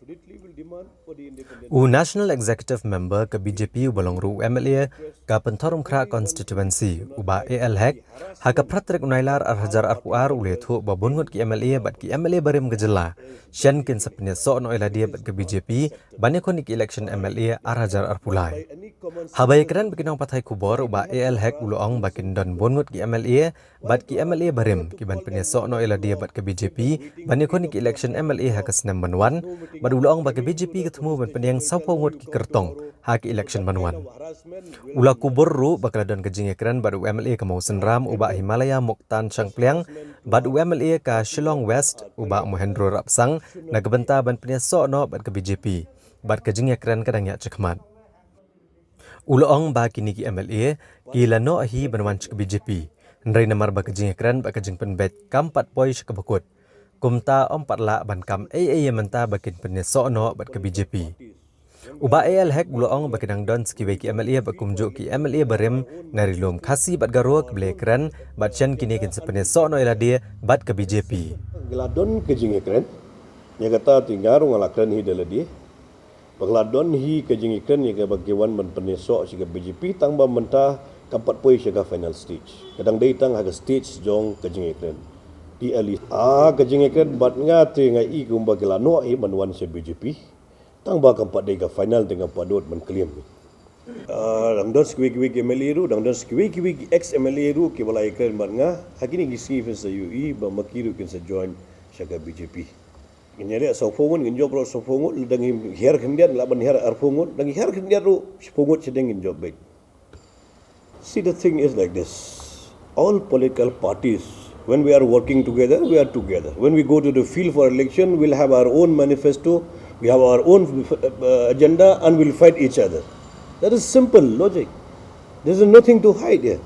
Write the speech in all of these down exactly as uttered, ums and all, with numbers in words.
U National Executive Member ka B J P uba long ruh u M L A ka Pynthorumkhrah Constituency, u Bah A L Hek, ha ka phra tarik u Nailar ar hajar arphew ar u la ïathuh ba bun ngut ki M L A bad ki M L A barim ka jylla shen kin sa pynïasoh noh ïa lade bad ka B J P ban ïakhun ïa ki election M L A ar hajar arphew lai. Haba ïakren bad ki nongpathai khubor, u Bah A L Hek u la ong ba kin don bun ngut ki M L A bad ki M L A barim ki ban pynïasoh noh ïa lade bad ka B J P ban ïakhun ïa ki election M L A ha ka snem ban wan, bad u la ong ba ka B J P ka thmu ban pynïeng sawphew ngut ki kyrtong ha ki election ban wan. U la kubur ruh ba ka la don ka jingïakren bad u M L A ka Mawsynram, u Bah Himalaya Muktan Shangpliang, bad u M L A ka Shillong West, u Bah Mohendro Rapsang, na ka bynta ban pynïasoh noh bad ka B J P bad ka jingïakren ka dang ïaid shakhmat. U la ong ba kine ki M L A ki la noh hi ban wan sha ka B J P, hynrei namar ba ka jingïakren bad ka jingpynbeit kam pat poi sha kaba kut, kumta ym pat lah ban kam ei ei ïa mynta ba kin pynïasoh noh bad ka B J P. U Bah A L Hek u la ong ba ki dang don sa kiwei ki M L A bad kumjuh ki M L A barim na ri lum Khasi bad Garo kiba la ïakren bad shen kine kin sa pynïasoh noh ïa lade bad ka B J P. Ki la don ka jingïakren, ïa kata te nga ruh nga la kren hi da lade. Ba ka la don hi ka jingïakren ïa kaba ki wan ban pynïasoh sha ka B J P, tang ba mynta kam pat poi sha ka final stage. Ka dang dei tang ha ka stage jong ka jingïakren. Te a lei, ah, ka jingïakren bad nga te nga i kumba ki la noh hi ban wan sha B J P. Tang ba kam pat dei ka final te nga pat dot ban claim. Ah, dang don sa kiwei kiwei ki M L A ruh, dang don sa kiwei kiwei ki ex M L A ruh kiba la ïakren bad nga. Ha kine ki sngi phin sa ïohi ba ma ki ruh kin sa join sha ka B J P. Ngin ïaleh sawphew ngut, ngin jop ruh sawphew ngut, lada ngin hiar khyndiat, lah ban hiar arphew ngut, lada ngin hiar khyndiat ruh shiphew ngut shadien ngin jop beit. See, the thing is like this. All political parties, when we are working together, we are together. When we go to the field for election, we'll have our own manifesto, we have our own, uh, agenda, and we'll fight each other. That is simple logic. There's nothing to hide here.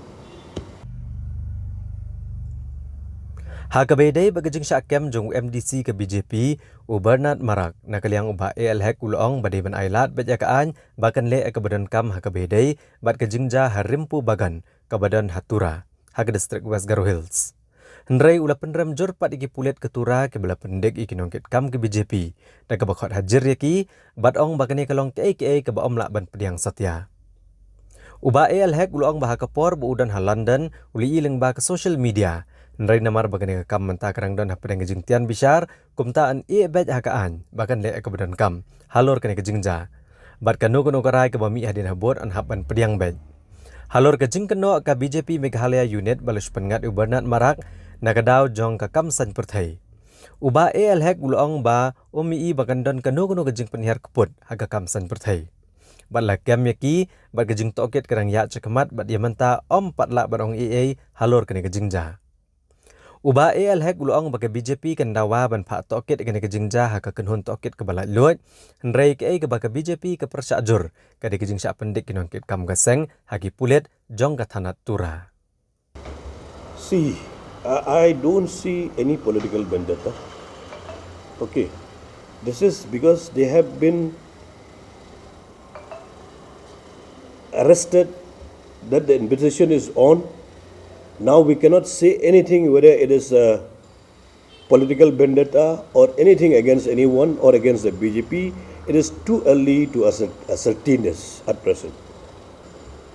Ha kaba ïadei bad ka jingshah kem jong u M D C ka B J P, u Bernard Marak, na ka liang u Bah A L Hek u la ong ba dei ban ai lad beit ïa ka aiñ ba kan leh ïa kaba donkam ha kaba ïadei bad ka jingjia ha Rimpu Bagan kaba don ha Tura, ha ka district West Garo Hills. Hynrei u la pynrem jur pat ïa ki pulit ka Tura kiba la pyndik ïa ki nongkitkam ka B J P da kaba khot hajir ïa ki, bad ong ba kane ka long kaei kaei kaba ym lah ban pdiang satia. U Bah A L Hek u la ong ba ha ka por ba u don ha London u la ïohi lyngba ka social media, hynrei namar ba kane ka kam mynta ka dang don hapdeng ka jingtian bishar, kumta yn ïeh beit ha ka aiñ ba kan leh ïa kaba donkam halor kane ka jingjia. Bad kano kano ka rai kaba mih hadien habud yn hap ban pdiang beit. Halor ka jingkynnoh ka B J P Meghalaya Unit ba la shu pynngat ïa u Bernard Marak na ka daw jong ka kam saiñ pyrthei, u Bah A L Hek u la ong ba um ïohi ba kan don kano kano ka jingpynhiar kput ha ka kam saiñ pyrthei. Bad la kem ïa ki bad ka jingtohkit ka dang ïaid shakhmat bad ïa mynta ym pat lah ban ong ei ei halor kane ka jingjia. U Bah A L Hek u la ong ba ka B J P kan dawa ban phah tohkit ïa kane ka jingjia ha ka kynhun tohkit kaba laitluid, hynrei kaei kaba ka B J P ka pyrshah jur ka dei ka jingshah pyndik ki nongkitkam ka seng ha ki pulit jong ka thanat Tura. See, I, I don't see any political vendetta. Okay, this is because they have been arrested, that the investigation is on. Now we cannot say anything whether it is a political vendetta or anything against anyone or against the B J P. It is too early to ascer-, ascertain this at present.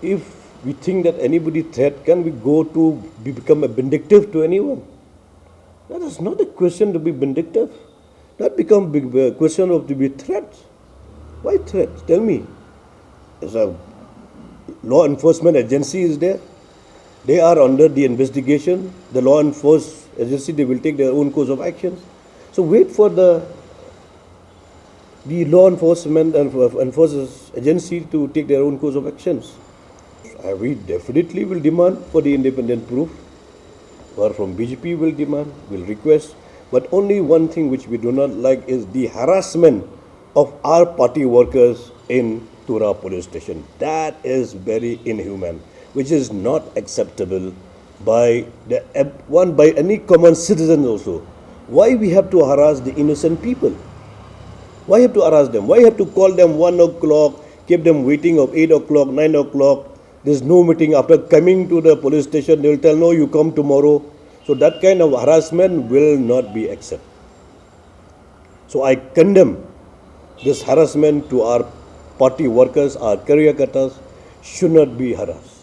If we think that anybody threat, can we go to be, become a vindictive to anyone? That is not a question to be vindictive. That become big, uh, question of to be threat. Why threat? Tell me. As a law enforcement agency is there. They are under the investigation. The law enforce agency, they will take their own course of actions. So wait for the, the law enforcement and enforcers agency to take their own course of actions. Uh, we definitely will demand for the independent proof. Or from B J P will demand, will request. But only one thing which we do not like is the harassment of our party workers in Tura police station. That is very inhuman, which is not acceptable by the, one, by any common citizen also. Why we have to harass the innocent people? Why have to harass them? Why have to call them one o'clock, keep them waiting of eight o'clock, nine o'clock? There's no meeting. After coming to the police station, they will tell, "No, you come tomorrow." So that kind of harassment will not be accepted. So I condemn This harassment to our party workers, our karyakartas, should not be harassed.